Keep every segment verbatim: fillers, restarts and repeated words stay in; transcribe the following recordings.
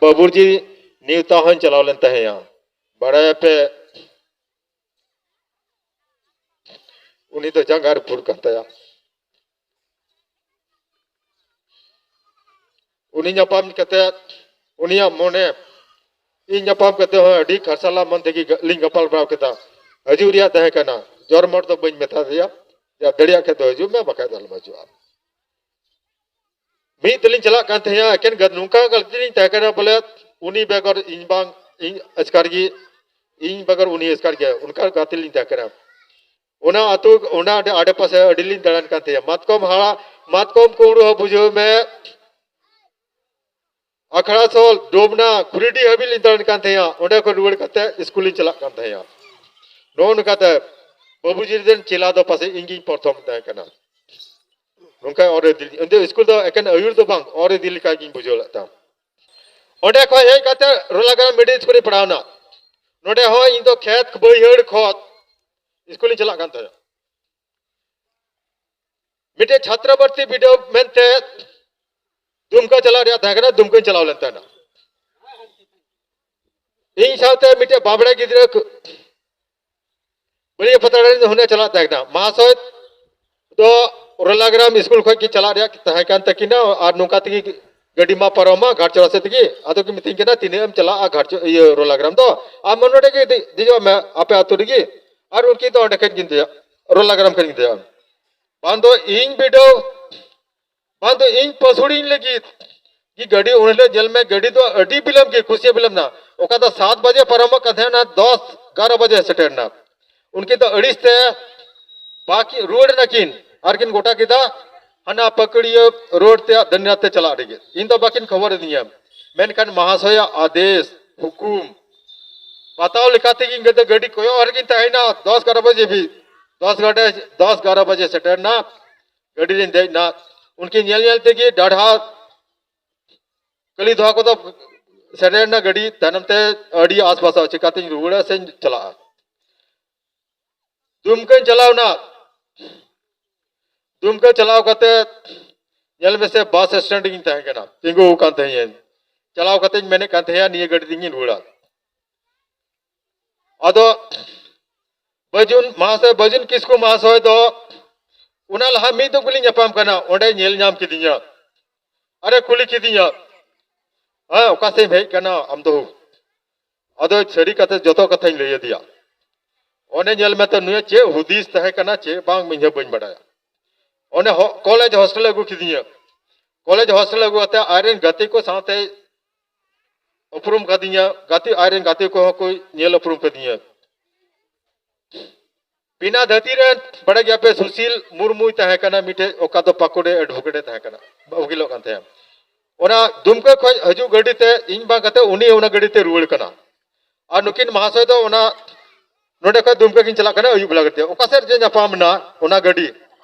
ᱵᱟᱹᱵᱩᱨᱡᱤ ᱱᱮᱣᱛᱟ ᱦᱚᱸᱧ ᱪᱟᱞᱟᱣ ᱞᱮᱱ ᱛᱟᱦᱮᱸᱭᱟ᱾ ᱵᱟᱲᱟᱭᱟᱯᱮ, ᱩᱱᱤ ᱫᱚ ᱡᱟᱸᱜᱟ ᱨᱟᱹᱯᱩᱫ ᱠᱟᱱ ᱛᱟᱭᱟ᱾ ᱩᱱᱤ ᱧᱟᱯᱟᱢ ᱠᱟᱛᱮ, ᱩᱱᱤᱭᱟᱜ ᱢᱚᱱᱮ, ᱤᱧ ᱧᱟᱯᱟᱢ ᱠᱟᱛᱮ ᱦᱚᱸ ᱟᱹᱰᱤ ᱠᱷᱟᱨᱥᱟᱞᱟ ᱢᱚᱱ ᱛᱮᱜᱮ ᱞᱤᱧ ᱜᱟᱯᱟᱞ ᱢᱟᱨᱟᱣ ᱠᱮᱫᱟ᱾ ᱦᱤᱡᱩᱜ ᱨᱮᱭᱟᱜ ᱛᱟᱦᱮᱸ ᱠᱟᱱᱟ, ᱡᱚᱨ ᱢᱚᱨ ᱫᱚ ᱵᱟᱹᱧ ᱢᱮᱛᱟ ᱫᱮᱭᱟ᱾ ᱡᱟ ᱫᱟᱲᱮᱭᱟᱜ ᱠᱷᱟᱱ ᱫᱚ ᱦᱤᱡᱩᱜ ᱢᱮ, ᱵᱟᱠᱷᱟᱡ ᱫᱚ ᱟᱞᱚᱢ ᱦᱤᱡᱩᱜᱼᱟ᱾ ᱢᱤᱫ ᱛᱮᱞᱤᱧ ᱪᱟᱞᱟᱜ ᱠᱟᱱ ᱛᱟᱦᱮᱸᱭᱟ, ᱮᱠᱮᱱ ᱜᱟᱛ-, ᱱᱚᱝᱠᱟ ᱜᱟᱛᱮ ᱞᱤᱧ ᱛᱟᱦᱮᱸ ᱠᱟᱱᱟ ᱵᱚᱞᱮ, ᱩᱱᱤ ᱵᱮᱜᱚᱨ ᱤᱧ ᱵᱟᱝ, ᱤᱧ ᱮᱥᱠᱟᱨ ᱜᱮ, ᱤᱧ ᱵᱮᱜᱚᱨ ᱩᱱᱤ ᱮᱥᱠᱟᱨ ᱜᱮ, ᱚᱱᱠᱟ ᱜᱟᱛᱮ ᱞᱤᱧ ᱛᱟᱦᱮᱸ ᱠᱟᱱᱟ᱾ ᱚᱱᱟ ᱟᱹᱛᱩ, ᱚᱱᱟ ᱟᱰᱮ, ᱟᱰᱮ ᱯᱟᱥᱮ ᱟᱹᱰᱤ ᱞᱤᱧ ᱫᱟᱬᱟᱱ ᱠᱟᱱ ᱛᱟᱦᱮᱸᱭᱟ᱾ ᱢᱟᱛᱠᱚᱢ ᱦᱟᱲᱟ-, ᱢᱟᱛᱠᱚᱢ ᱠᱩᱢᱲᱩ ᱦᱚᱸ ᱵᱩᱡᱷᱟᱹᱣ ᱢᱮ, ᱟᱠᱷᱲᱟ ᱥᱳᱞ, ᱰᱳᱢᱱᱟ, ᱠᱷᱩᱨᱤᱰᱤ ᱦᱟᱹᱵᱤᱡ ᱞᱤᱧ ᱫᱟᱬᱟᱱ ᱠᱟᱱ ᱛᱟᱦᱮᱸᱭᱟ᱾ ᱚᱸᱰᱮ ᱠᱷᱚᱱ ᱨᱩᱣᱟᱹᱲ ᱠᱟᱛᱮ ᱥᱠᱩᱞ ᱞᱤᱧ ᱪᱟᱞᱟᱜ ᱠᱟᱱ ᱛᱟᱦᱮᱸᱭᱟ᱾ ᱱᱚᱜᱼᱚ ᱱᱚᱝᱠᱟᱛᱮ ᱵᱟᱹᱵᱩᱡᱤ ᱨᱮᱱ ᱪᱮᱞᱟ ᱫᱚ ᱯᱟᱥᱮᱡ ᱤᱧ ᱜᱤᱧ ᱯᱨᱚᱛᱷᱚᱢ ᱛᱟᱦᱮᱸ ᱠᱟᱱᱟ᱾ ᱱᱚᱝᱠᱟ ᱚᱨ ᱤᱫᱤ, ᱤᱧ ᱫᱚ ᱥᱠᱩᱞ ᱫᱚ ᱮᱠᱮᱱ ᱟᱹᱭᱩᱨ ᱫᱚ ᱵᱟᱝ, ᱚᱨ ᱤᱫᱤ ᱞᱮᱠᱟ ᱜᱤᱧ ᱵᱩᱡᱷᱟᱹᱣ ᱞᱮᱫ ᱛᱟᱦᱮᱸᱫ᱾ ᱚᱸᱰᱮ ᱠᱷᱚᱱ ᱦᱮᱡ ᱠᱟᱛᱮ ᱨᱚᱞᱟᱜᱨᱟᱢ ᱢᱤᱰᱤᱞ ᱥᱠᱩᱞ ᱨᱤᱧ ᱯᱟᱲᱦᱟᱣ ᱮᱱᱟ᱾ ᱱᱚᱸᱰᱮ ᱦᱚᱸ ᱤᱧ ᱫᱚ ᱠᱷᱮᱛ ᱵᱟᱹᱭᱦᱟᱹᱲ ᱠᱷᱚᱛ ᱥᱠᱩᱞ ᱤᱧ ᱪᱟᱞᱟᱜ ᱠᱟᱱ ᱛᱟᱦᱮᱸᱫ᱾ ᱢᱤᱫᱴᱮᱡ ᱪᱷᱟᱛᱨᱚᱵᱚᱨᱛᱤ ᱵᱤᱰᱟᱹᱣ ᱢᱮᱱᱛᱮ ᱫᱩᱢᱠᱟ ᱪᱟᱞᱟᱜ ᱨᱮᱭᱟᱜ ᱛᱟᱦᱮᱸ ᱠᱟᱱᱟ, ᱫᱩᱢᱠᱟᱧ ᱪᱟᱞᱟᱣ ᱞᱮᱱ ᱛᱟᱦᱮᱱᱟ᱾ ᱤᱧ ᱥᱟᱶᱛᱮ ᱢᱤᱫᱴᱮᱡ ᱵᱟᱵᱲᱮ ᱜᱤᱫᱽᱨᱟᱹ ᱠᱚ-, ᱵᱟᱹᱲᱤᱭᱟᱹ ᱯᱟᱛᱲᱟ ᱨᱮᱱ ᱦᱩᱱᱟᱹ ᱪᱟᱞᱟᱜ ᱛᱟᱦᱮᱸ ᱠᱟᱱᱟ᱾ ᱢᱟᱦᱟᱥᱚᱭ ᱫᱚ ᱨᱚᱞᱟᱜᱨᱟᱢ ᱥᱠᱩᱞ ᱠᱷᱚᱱ ᱜᱮ ᱪᱟᱞᱟᱜ ᱨᱮᱭᱟᱜ ᱛᱟᱦᱮᱸ ᱠᱟᱱ ᱛᱟᱹᱠᱤᱱᱟ, ᱟᱨ ᱱᱚᱝᱠᱟ ᱛᱮᱜᱮ ᱜᱟᱹᱰᱤ ᱢᱟ ᱯᱟᱨᱚᱢᱟ ᱜᱷᱟᱴᱪᱚᱲᱟ ᱥᱮᱫ ᱛᱮᱜᱮ, ᱟᱫᱚ ᱠᱤᱱ ᱢᱤᱛᱟᱹᱧ ᱠᱟᱱᱟ, "ᱛᱤᱱᱟᱹᱜ ᱮᱢ ᱪᱟᱞᱟᱜᱼᱟ ᱜᱷᱟᱴᱪᱚ-, ᱤᱭᱟᱹ, ᱨᱚᱞᱟᱜᱨᱟᱢ ᱫᱚ? ᱟᱢ ᱱᱚᱰᱮ ᱜᱮ ᱫᱮ-, ᱫᱮᱡᱚᱜ ᱢᱮ, ᱟᱯᱮ ᱟᱹᱛᱩ ᱨᱮᱜᱮ, ᱟᱨ ᱩᱱᱠᱤᱱ ᱫᱚ ᱚᱸᱰᱮ ᱠᱷᱚᱱ ᱠᱤᱱ ᱫᱮᱡᱚᱜ, ᱨᱚᱞᱟᱜᱨᱟᱢ ᱠᱷᱚᱱ ᱠᱤᱱ ᱫᱮᱡᱚᱜ᱾" ᱵᱟᱝ ᱫᱚ ᱤᱧ ᱵᱤᱰᱟᱹᱣ, ᱵᱟᱝ ᱫᱚ ᱤᱧ ᱯᱟᱹᱥᱩᱲᱤᱧ ᱞᱟᱹᱜᱤᱫ ᱜᱮ ᱜᱟᱹᱰᱤ, ᱩᱱ ᱦᱤᱞᱳᱜ ᱧᱮᱞ ᱢᱮ, ᱜᱟᱹᱰᱤ ᱫᱚ ᱟᱹᱰᱤ ᱵᱤᱞᱚᱢ ᱜᱮ, ᱠᱩᱥᱤ ᱵᱤᱞᱚᱢ ᱱᱟ᱾ ᱚᱠᱟ ᱫᱚ ᱥᱟᱛ ᱵᱟᱡᱮ ᱯᱟᱨᱚᱢᱚᱜ ᱠᱟᱱ ᱛᱟᱦᱮᱸᱱᱟ, ᱫᱚᱥ ᱮᱜᱟᱨᱚ ᱵᱟᱡᱮ ᱥᱮᱴᱮᱨ ᱱᱟ᱾ ᱩᱱᱠᱤᱱ ᱫᱚ ᱟᱹᱲᱤᱥ ᱛᱮ ᱵᱟᱠᱤᱱ ᱨᱩᱣᱟᱹᱲ ᱮᱱᱟᱠᱤᱱ, ᱟᱨ ᱠᱤᱱ ᱜᱚᱴᱟ ᱠᱮᱫᱟ ᱦᱟᱱᱟ ᱯᱟᱹᱠᱲᱤᱭᱟᱹ ᱨᱳᱰ ᱛᱮ ᱫᱟᱹᱱᱤᱨᱟᱛ ᱛᱮ ᱪᱟᱞᱟᱜ ᱞᱟᱹᱜᱤᱫ᱾ ᱤᱧ ᱫᱚ ᱵᱟᱠᱤᱱ ᱠᱷᱚᱵᱚᱨ ᱟᱹᱫᱤᱧᱟ᱾ ᱢᱮᱱᱠᱷᱟᱱ ᱢᱟᱦᱟᱥᱚᱭᱟᱜ ᱟᱫᱮᱥ, ᱦᱩᱠᱩᱢ ᱵᱟᱛᱟᱣ ᱞᱮᱠᱟ ᱛᱮᱜᱮ ᱤᱧ ᱫᱚ ᱜᱟᱹᱰᱤ ᱠᱚᱭᱚᱜ ᱦᱚᱨ ᱨᱮᱜᱤᱧ ᱛᱟᱦᱮᱸᱭᱮᱱᱟ᱾ ᱫᱚᱥ ᱮᱜᱟᱨᱚ ᱵᱟᱡᱮ ᱦᱟᱹᱵᱤᱡ, ᱫᱚᱥ ᱜᱟᱰᱮ, ᱫᱚᱥ ᱮᱜᱟᱨᱚ ᱵᱟᱡᱮ ᱥᱮᱴᱮᱨ ᱮᱱᱟ᱾ ᱜᱟᱹᱰᱤ ᱨᱤᱧ ᱫᱮᱡ ᱮᱱᱟ᱾ ᱩᱱᱠᱤᱱ ᱧᱮᱞ ᱧᱮᱞ ᱛᱮᱜᱮ ᱰᱟᱰᱦᱟ ᱠᱟᱹᱞᱤ ᱫᱚᱦᱟ ᱠᱚᱫᱚ ᱥᱮᱴᱮᱨ ᱮᱱᱟ ᱜᱟᱹᱰᱤ᱾ ᱛᱟᱭᱱᱚᱢ ᱛᱮ ᱟᱹᱰᱤ ᱟᱥᱵᱟᱥᱟ, ᱪᱤᱠᱟᱛᱤᱧ ᱨᱩᱣᱟᱹᱲᱟ ᱥᱮᱧ ᱪᱟᱞᱟᱜᱼᱟ᱾ ᱫᱩᱢᱠᱟᱹᱧ ᱪᱟᱞᱟᱣ ᱮᱱᱟ᱾ ᱫᱩᱢᱠᱟᱹ ᱪᱟᱞᱟᱣ ᱠᱟᱛᱮ ᱧᱮᱞ ᱢᱮᱥᱮ, ᱵᱟᱥ ᱥᱴᱮᱱᱰ ᱨᱮᱜᱤᱧ ᱛᱟᱦᱮᱸ ᱠᱟᱱᱟ, ᱛᱤᱸᱜᱩ ᱟᱠᱟᱱ ᱛᱟᱦᱮᱸᱧ᱾ ᱪᱟᱞᱟᱣ ᱠᱟᱛᱮᱧ ᱢᱮᱱᱮᱫ ᱠᱟᱱ ᱛᱟᱦᱮᱸᱭᱟ, ᱱᱤᱭᱟᱹ ᱜᱟᱹᱰᱤ ᱛᱮᱜᱤᱧ ᱨᱩᱣᱟᱹᱲᱟ᱾ ᱟᱫᱚ ᱵᱟᱹᱡᱩᱱ ᱢᱟᱦᱟᱥᱚᱭ, ᱵᱟᱹᱡᱩᱱ ᱠᱤᱥᱠᱩ ᱢᱟᱦᱟᱥᱚᱭ ᱫᱚ ᱚᱱᱟ ᱞᱟᱦᱟ ᱢᱤᱫ ᱫᱚᱢ ᱜᱮᱞᱤᱧ ᱧᱟᱯᱟᱢ ᱠᱟᱱᱟ, ᱚᱸᱰᱮ ᱧᱮᱞ ᱧᱟᱢ ᱠᱤᱫᱤᱧᱟ, ᱟᱨᱮ ᱠᱩᱞᱤ ᱠᱤᱫᱤᱧᱟ, "ᱦᱮᱸ, ᱚᱠᱟ ᱥᱮᱫ ᱮᱢ ᱦᱮᱡ ᱠᱟᱱᱟ ᱟᱢ ᱫᱚ?" ᱟᱫᱚ ᱥᱟᱹᱨᱤ ᱠᱟᱛᱷᱟ ᱡᱚᱛᱚ ᱠᱟᱛᱷᱟᱧ ᱞᱟᱹᱭ ᱟᱫᱮᱭᱟ᱾ ᱚᱸᱰᱮ ᱧᱮᱞ ᱢᱮ ᱛᱚ, ᱱᱩᱭᱟᱜ ᱪᱮᱫ ᱦᱩᱫᱤᱥ ᱛᱟᱦᱮᱸ ᱠᱟᱱᱟ, ᱪᱮᱫ ᱵᱟᱝ, ᱤᱧ ᱦᱚᱸ ᱵᱟᱹᱧ ᱵᱟᱰᱟᱭᱟ᱾ ᱚᱸᱰᱮ ᱦᱚ-, ᱠᱚᱞᱮᱡᱽ ᱦᱚᱥᱴᱮᱞ ᱮ ᱟᱹᱜᱩ ᱠᱤᱫᱤᱧᱟ᱾ ᱠᱚᱞᱮᱡᱽ ᱦᱚᱥᱴᱮᱞ ᱟᱹᱜᱩ ᱠᱟᱛᱮ ᱟᱡᱨᱮᱱ ᱜᱟᱛᱮ ᱠᱚ ᱥᱟᱶᱛᱮ ᱩᱯᱨᱩᱢ ᱠᱟᱫᱤᱧᱟ, ᱜᱟᱛᱮ, ᱟᱡᱨᱮᱱ ᱜᱟᱛᱮ ᱠᱚᱦᱚᱸ ᱠᱚ ᱧᱮᱞ ᱩᱯᱨᱩᱢ ᱠᱟᱫᱤᱧᱟ᱾ ᱵᱤᱱᱟ ᱫᱷᱟᱹᱨᱛᱤ ᱨᱮᱱ, ᱵᱟᱲᱟᱭ ᱜᱮᱭᱟᱯᱮ, ᱥᱩᱥᱤᱞ ᱢᱩᱨᱢᱩᱭ ᱛᱟᱦᱮᱸ ᱠᱟᱱᱟ ᱢᱤᱫᱴᱮᱡ, ᱚᱠᱟ ᱫᱚ ᱯᱟᱹᱠᱩᱲ ᱨᱮ ᱮᱰᱵᱷᱳᱠᱮᱴ ᱮ ᱛᱟᱦᱮᱸ ᱠᱟᱱᱟ, ᱩᱠᱤᱞᱚᱜ ᱠᱟᱱ ᱛᱟᱦᱮᱸᱫ᱾ ᱚᱱᱟ ᱫᱩᱢᱠᱟᱹ ᱠᱷᱚᱡ ᱦᱤᱡᱩᱜ ᱜᱟᱹᱰᱤ ᱛᱮ ᱤᱧ ᱵᱟᱝ ᱠᱟᱛᱮ ᱩᱱᱤ ᱚᱱᱟ ᱜᱟᱹᱰᱤ ᱛᱮ ᱨᱩᱣᱟᱹᱲ ᱠᱟᱱᱟ᱾ ᱟᱨ ᱱᱩᱠᱤᱱ ᱢᱟᱦᱟᱥᱚᱭ ᱫᱚ ᱚᱱᱟ ᱱᱚᱰᱮ ᱠᱷᱚᱡ ᱫᱩᱢᱠᱟᱹ ᱠᱤᱱ ᱪᱟᱞᱟᱜ ᱠᱟᱱᱟ ᱟᱹᱭᱩᱵ ᱵᱮᱞᱟ ᱜᱟᱹᱰᱤ ᱛᱮ᱾ ᱚᱠᱟ ᱥᱮᱫ ᱡᱮ ᱧᱟᱯᱟᱢ ᱮᱱᱟ, ᱚᱱᱟ ᱜᱟᱹᱰᱤ,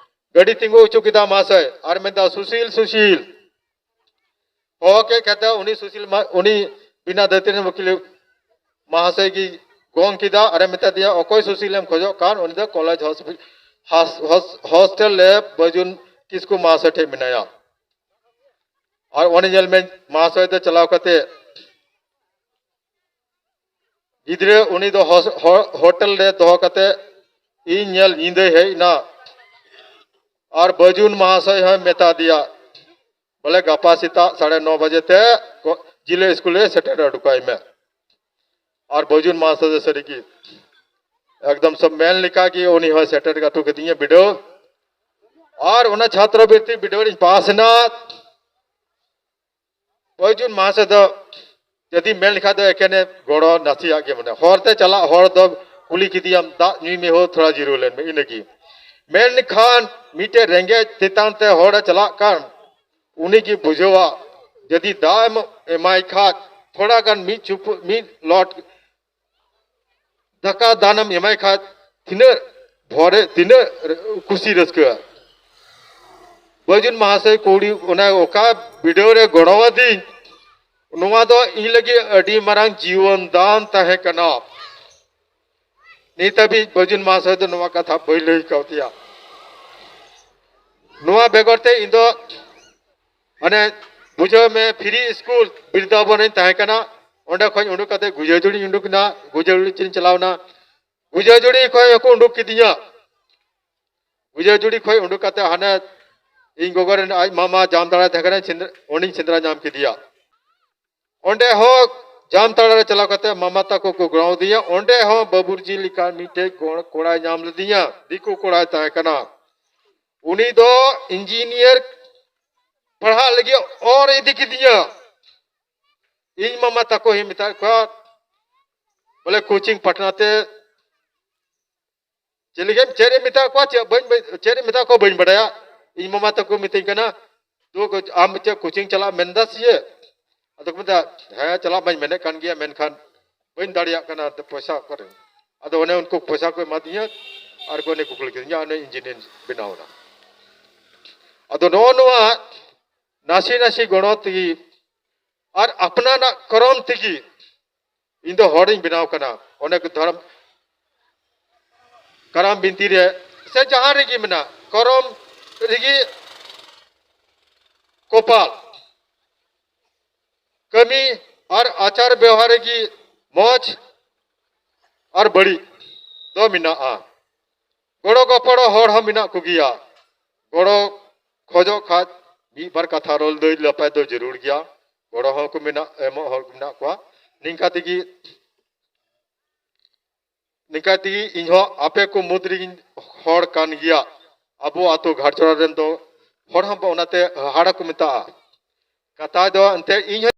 ᱜᱟᱹᱰᱤ ᱛᱤᱸᱜᱩ ᱦᱚᱪᱚ ᱠᱮᱫᱟ ᱢᱟᱦᱟᱥᱚᱭ ᱟᱨ ᱢᱮᱱᱫᱟ, "ᱥᱩᱥᱤᱞ, ᱥᱩᱥᱤᱞ!" ᱦᱚᱦᱚ ᱠᱮᱫ ᱠᱷᱟᱡ ᱫᱚ ᱩᱱᱤ ᱥᱩᱥᱤᱞ ᱢᱟ-, ᱩᱱᱤ ᱵᱤᱱᱟ ᱫᱷᱟᱹᱨᱛᱤ ᱨᱮᱱ ᱩᱠᱤᱞ ᱢᱟᱦᱟᱥᱚᱭ ᱜᱮ ᱜᱚᱝ ᱠᱮᱫᱟ ᱟᱨᱮ ᱢᱮᱛᱟ ᱫᱮᱭᱟ, "ᱚᱠᱚᱭ ᱥᱩᱥᱤᱞ ᱮᱢ ᱠᱷᱚᱡᱚᱜ ᱠᱟᱱ? ᱩᱱᱤ ᱫᱚ ᱠᱚᱞᱮᱡᱽ ᱦᱚᱥᱯᱤ-, ᱦᱟᱥ-, ᱦᱚᱥ-, ᱦᱚᱥᱴᱮᱞ ᱨᱮ ᱵᱟᱹᱡᱩᱱ ᱠᱤᱥᱠᱩ ᱢᱟᱦᱟᱥᱚᱭ ᱴᱷᱮᱡ ᱢᱮᱱᱟᱭᱟ᱾" ᱟᱨ ᱚᱱᱮ ᱧᱮᱞ ᱢᱮ, ᱢᱟᱦᱟᱥᱚᱭ ᱫᱚ ᱪᱟᱞᱟᱣ ᱠᱟᱛᱮ ᱜᱤᱫᱽᱨᱟᱹ ᱩᱱᱤ ᱫᱚ ᱦᱚᱥ-, ᱦᱚ-, ᱦᱳᱴᱮᱞ ᱨᱮ ᱫᱚᱦᱚ ᱠᱟᱛᱮ ᱤᱧ ᱧᱮᱞ ᱧᱤᱫᱟᱹᱭ ᱦᱮᱡ ᱮᱱᱟ᱾ ᱟᱨ ᱵᱟᱹᱡᱩᱱ ᱢᱟᱦᱟᱥᱚᱭ ᱦᱚᱸᱭ ᱢᱮᱛᱟ ᱫᱮᱭᱟ, ᱵᱚᱞᱮ, ᱜᱟᱯᱟ ᱥᱮᱛᱟᱜ ᱥᱟᱲᱮ ᱱᱚ ᱵᱟᱡᱮ ᱛᱮ ᱠᱚ-, ᱡᱤᱞᱟᱹ ᱥᱠᱩᱞ ᱨᱮ ᱥᱮᱴᱮᱨ ᱦᱚᱴᱚ ᱠᱟᱭ ᱢᱮ᱾ ᱟᱨ ᱵᱟᱹᱡᱩᱱ ᱢᱟᱦᱟᱥᱚᱭ ᱫᱚ ᱥᱟᱹᱨᱤ ᱜᱮ ᱮᱠᱫᱚᱢ ᱥᱚᱵ ᱢᱮᱱ ᱞᱮᱠᱟ ᱜᱮ ᱩᱱᱤ ᱦᱚᱸᱭ ᱥᱮᱴᱮᱨ ᱦᱚᱴᱚ ᱠᱟᱫᱤᱧᱟ ᱵᱤᱰᱟᱹᱣ᱾ ᱟᱨ ᱚᱱᱟ ᱪᱷᱟᱛᱨᱚ ᱵᱨᱤᱛᱛᱤ ᱵᱤᱰᱟᱹᱣ ᱨᱤᱧ ᱯᱟᱥ ᱮᱱᱟ᱾ ᱵᱟᱹᱡᱩᱱ ᱢᱟᱦᱟᱥᱚᱭ ᱫᱚ ᱡᱩᱫᱤ ᱢᱮᱱ ᱞᱮᱠᱷᱟᱡ ᱫᱚ ᱮᱠᱮᱱᱮ ᱜᱚᱲᱚ ᱱᱟᱥᱮᱭᱟᱜ ᱜᱮ, ᱢᱟᱱᱮ ᱦᱚᱨ ᱛᱮ ᱪᱟᱞᱟᱜ ᱦᱚᱲ ᱫᱚ ᱠᱩᱞᱤ ᱠᱮᱫᱮᱭᱟᱢ, "ᱫᱟᱜ ᱧᱩᱭ ᱢᱮ ᱦᱳ, ᱛᱷᱚᱲᱟ ᱡᱤᱨᱟᱹᱣ ᱞᱮᱱ ᱢᱮ", ᱤᱱᱟᱹᱜᱮ᱾ ᱢᱮᱱᱠᱷᱟᱱ ᱢᱤᱫᱴᱮᱡ ᱨᱮᱸᱜᱮᱡ ᱛᱮᱛᱟᱝ ᱛᱮ ᱦᱚᱲᱮ ᱪᱟᱞᱟᱜ ᱠᱟᱱ, ᱩᱱᱤ ᱜᱮ ᱵᱩᱡᱷᱟᱹᱣᱟ, ᱡᱩᱫᱤ ᱫᱟᱜ ᱮᱢ ᱮᱢᱟᱭ ᱠᱷᱟᱡ, ᱛᱷᱚᱲᱟ ᱜᱟᱱ ᱢᱤᱫ ᱪᱩᱯᱩᱫ, ᱢᱤᱫ ᱞᱚᱴ ᱫᱟᱠᱟ ᱫᱟᱱᱮᱢ ᱮᱢᱟᱭ ᱠᱷᱟᱡ, ᱛᱤᱱᱟᱹᱜ ᱵᱷᱚᱨᱮ, ᱛᱤᱱᱟᱹᱜ ᱠᱩᱥᱤ ᱨᱟᱹᱥᱠᱟᱹ᱾ ᱵᱟᱹᱡᱩᱱ ᱢᱟᱦᱟᱥᱚᱭ ᱠᱩᱲᱤ ᱚᱱᱟ ᱚᱠᱟ ᱵᱤᱰᱟᱹᱣ ᱨᱮ ᱜᱚᱲᱚᱣᱟᱫᱤᱧ, ᱱᱚᱣᱟ ᱫᱚ ᱤᱧ ᱞᱟᱹᱜᱤᱫ ᱟᱹᱰᱤ ᱢᱟᱨᱟᱝ ᱡᱤᱭᱚᱱ ᱫᱟᱱ ᱛᱟᱦᱮᱸ ᱠᱟᱱᱟ᱾ ᱱᱤᱛ ᱦᱟᱹᱵᱤᱡ ᱵᱟᱹᱡᱩᱱ ᱢᱟᱦᱟᱥᱚᱭ ᱫᱚ ᱱᱚᱣᱟ ᱠᱟᱛᱷᱟ ᱵᱟᱹᱧ ᱞᱟᱹᱭ ᱠᱟᱣᱫᱮᱭᱟ᱾ ᱱᱚᱣᱟ ᱵᱮᱜᱚᱨ ᱛᱮ ᱤᱧ ᱫᱚ ᱢᱟᱱᱮ ᱵᱩᱡᱷᱟᱹᱣ ᱢᱮ, ᱯᱷᱨᱤ ᱥᱠᱩᱞ ᱵᱤᱨᱫᱟᱵᱚᱱ ᱨᱤᱧ ᱛᱟᱦᱮᱸ ᱠᱟᱱᱟ᱾ ᱚᱸᱰᱮ ᱠᱷᱚᱱ ᱩᱰᱩᱠ ᱠᱟᱛᱮ ᱜᱩᱡᱟᱹᱡᱩᱲᱤᱧ ᱩᱰᱩᱠ ᱮᱱᱟ᱾ ᱜᱩᱡᱟᱹᱡᱩᱲᱤ ᱪᱤᱧ ᱪᱟᱞᱟᱣ ᱮᱱᱟ᱾ ᱜᱩᱡᱟᱹᱡᱩᱲᱤ ᱠᱷᱚᱱ ᱦᱚᱸᱠᱚ ᱩᱰᱩᱠ ᱠᱤᱫᱤᱧᱟ᱾ ᱜᱩᱡᱟᱹᱡᱩᱲᱤ ᱠᱷᱚᱱ ᱩᱰᱩᱠ ᱠᱟᱛᱮ ᱦᱟᱱᱮ ᱤᱧ ᱜᱚᱜᱚ ᱨᱮᱱ ᱟᱡ ᱢᱟᱢᱟ ᱡᱟᱢᱛᱟᱲᱟ ᱛᱟᱦᱮᱸ ᱠᱟᱱᱟᱭ, ᱥᱮᱸᱫᱽᱨᱟ-, ᱩᱱᱤᱧ ᱥᱮᱸᱫᱽᱨᱟ ᱧᱟᱢ ᱠᱮᱫᱮᱭᱟ᱾ ᱚᱸᱰᱮ ᱦᱚᱸ ᱡᱟᱢᱛᱟᱲᱟ ᱨᱮ ᱪᱟᱞᱟᱣ ᱠᱟᱛᱮ ᱢᱟᱢᱟ ᱛᱟᱠᱚ ᱠᱚ ᱜᱚᱲᱚ ᱟᱹᱫᱤᱧᱟ᱾ ᱚᱸᱰᱮ ᱦᱚᱸ ᱵᱟᱹᱵᱩᱨᱡᱤ ᱞᱮᱠᱟ ᱢᱤᱫᱴᱮᱡ ᱜᱚᱲ-, ᱠᱚᱲᱟᱭ ᱧᱟᱢ ᱞᱮᱫᱤᱧᱟ, ᱫᱤᱠᱩ ᱠᱚᱲᱟᱭ ᱛᱟᱦᱮᱸ ᱠᱟᱱᱟ᱾ ᱩᱱᱤ ᱫᱚ ᱤᱧᱡᱤᱱᱤᱭᱟᱨ ᱯᱟᱲᱦᱟᱜ ᱞᱟᱹᱜᱤᱫ ᱚᱨ ᱤᱫᱤ ᱠᱤᱫᱤᱧᱟ᱾ ᱤᱧ ᱢᱟᱢᱟ ᱛᱟᱠᱚ ᱦᱚᱸᱧ ᱢᱮᱛᱟᱫ ᱠᱚᱣᱟ, ᱵᱚᱞᱮ ᱠᱳᱪᱤᱝ ᱯᱟᱴᱱᱟ ᱛᱮ ᱪᱮᱫ ᱞᱟᱹᱜᱤᱫ ᱮᱢ, ᱪᱮᱫ ᱮᱢ ᱢᱮᱛᱟ ᱠᱚᱣᱟ, ᱪᱮᱫ ᱵᱟᱹᱧ, ᱵᱟᱹᱧ, ᱪᱮᱫ ᱮᱢ ᱢᱮᱛᱟ ᱠᱚᱣᱟ ᱵᱟᱹᱧ ᱵᱟᱰᱟᱭᱟ᱾ ᱤᱧ ᱢᱟᱢᱟ ᱛᱟᱠᱚ ᱢᱤᱛᱟᱹᱧ ᱠᱟᱱᱟ, "ᱛᱚ ᱟᱢ ᱪᱮᱫ ᱠᱳᱪᱤᱝ ᱪᱟᱞᱟᱜ ᱮᱢ ᱢᱮᱱᱫᱟ ᱥᱮ ᱪᱮᱫ?" ᱟᱫᱚ ᱠᱚ ᱢᱮᱛᱟ, "ᱦᱮᱸ, ᱪᱟᱞᱟᱜ ᱢᱟᱧ ᱢᱮᱱᱮᱫ ᱠᱟᱱ ᱜᱮᱭᱟ, ᱢᱮᱱᱠᱷᱟᱱ ᱵᱟᱹᱧ ᱫᱟᱲᱮᱭᱟᱜ ᱠᱟᱱᱟ, ᱟᱫᱚ ᱯᱚᱭᱥᱟ ᱚᱠᱟᱨᱮ?" ᱟᱫᱚ ᱚᱱᱮ ᱩᱱᱠᱩ ᱯᱚᱭᱥᱟ ᱠᱚ ᱮᱢᱟ ᱫᱤᱧᱟ ᱟᱨ ᱠᱚ ᱚᱱᱮ ᱠᱚ ᱠᱩᱞ ᱠᱤᱫᱤᱧᱟ, ᱚᱱᱮ ᱤᱧᱡᱤᱱᱤᱭᱟᱨ ᱵᱮᱱᱟᱣ ᱮᱱᱟ᱾ ᱟᱫᱚ ᱱᱚᱜᱼᱚ ᱱᱚᱣᱟ ᱱᱟᱥᱮ ᱱᱟᱥᱮ ᱜᱚᱲᱚ ᱛᱮᱜᱮ ᱟᱨ ᱟᱯᱱᱟᱨᱟᱜ ᱠᱚᱨᱚᱢ ᱛᱮᱜᱮ ᱤᱧ ᱫᱚ ᱦᱚᱲᱤᱧ ᱵᱮᱱᱟᱣ ᱠᱟᱱᱟ᱾ ᱚᱱᱮ ᱠᱚ ᱫᱷᱚᱨᱚᱢ ᱠᱟᱨᱟᱢ ᱵᱤᱱᱛᱤ ᱨᱮ ᱥᱮ ᱡᱟᱦᱟᱸ ᱨᱮᱜᱮ ᱢᱮᱱᱟᱜ, ᱠᱚᱨᱚᱢ ᱨᱮᱜᱮ ᱠᱚᱯᱟᱞ, ᱠᱟᱹᱢᱤ ᱟᱨ ᱟᱪᱟᱨ ᱵᱮᱣᱦᱟᱨ ᱨᱮᱜᱮ ᱢᱚᱡᱽ ᱟᱨ ᱵᱟᱹᱲᱤᱡ ᱫᱚ ᱢᱮᱱᱟᱜᱼᱟ᱾ ᱜᱚᱲᱚ ᱜᱚᱯᱚᱲᱚ ᱦᱚᱲ ᱦᱚᱸ ᱢᱮᱱᱟᱜ ᱠᱚᱜᱮᱭᱟ᱾ ᱜᱚᱲᱚ ᱠᱷᱚᱡᱚᱜ ᱠᱷᱟᱡ ᱢᱤᱫ ᱵᱟᱨ ᱠᱟᱛᱷᱟ ᱨᱚᱲ ᱞᱟᱹᱭ ᱞᱟᱯᱟᱭ ᱫᱚ ᱡᱟᱹᱨᱩᱲ ᱜᱮᱭᱟ᱾ ᱜᱚᱲᱚ ᱦᱚᱸ ᱠᱚ ᱢᱮᱱᱟᱜ, ᱮᱢᱚᱜ ᱦᱚᱲ ᱠᱚ ᱢᱮᱱᱟᱜ ᱠᱚᱣᱟ᱾ ᱱᱤᱝᱠᱟ ᱛᱮᱜᱮ, ᱱᱤᱝᱠᱟ ᱛᱮᱜᱮ ᱤᱧ ᱦᱚᱸ ᱟᱯᱮ ᱠᱚ ᱢᱩᱫᱽ ᱨᱮᱜᱮᱧ ᱦᱚᱲ ᱠᱟᱱ ᱜᱮᱭᱟ᱾ ᱟᱵᱚ ᱟᱛᱳ ᱜᱷᱟᱴᱪᱚᱲᱟ ᱨᱮᱱ ᱫᱚ ᱦᱚᱲ ᱦᱚᱸ ᱚᱱᱟᱛᱮ ᱦᱟᱦᱟᱲᱟ ᱠᱚ ᱢᱮᱛᱟᱜᱼᱟ᱾ ᱠᱟᱛᱷᱟ ᱫᱚ ᱮᱱᱛᱮ ᱤᱧ ᱦᱚᱸ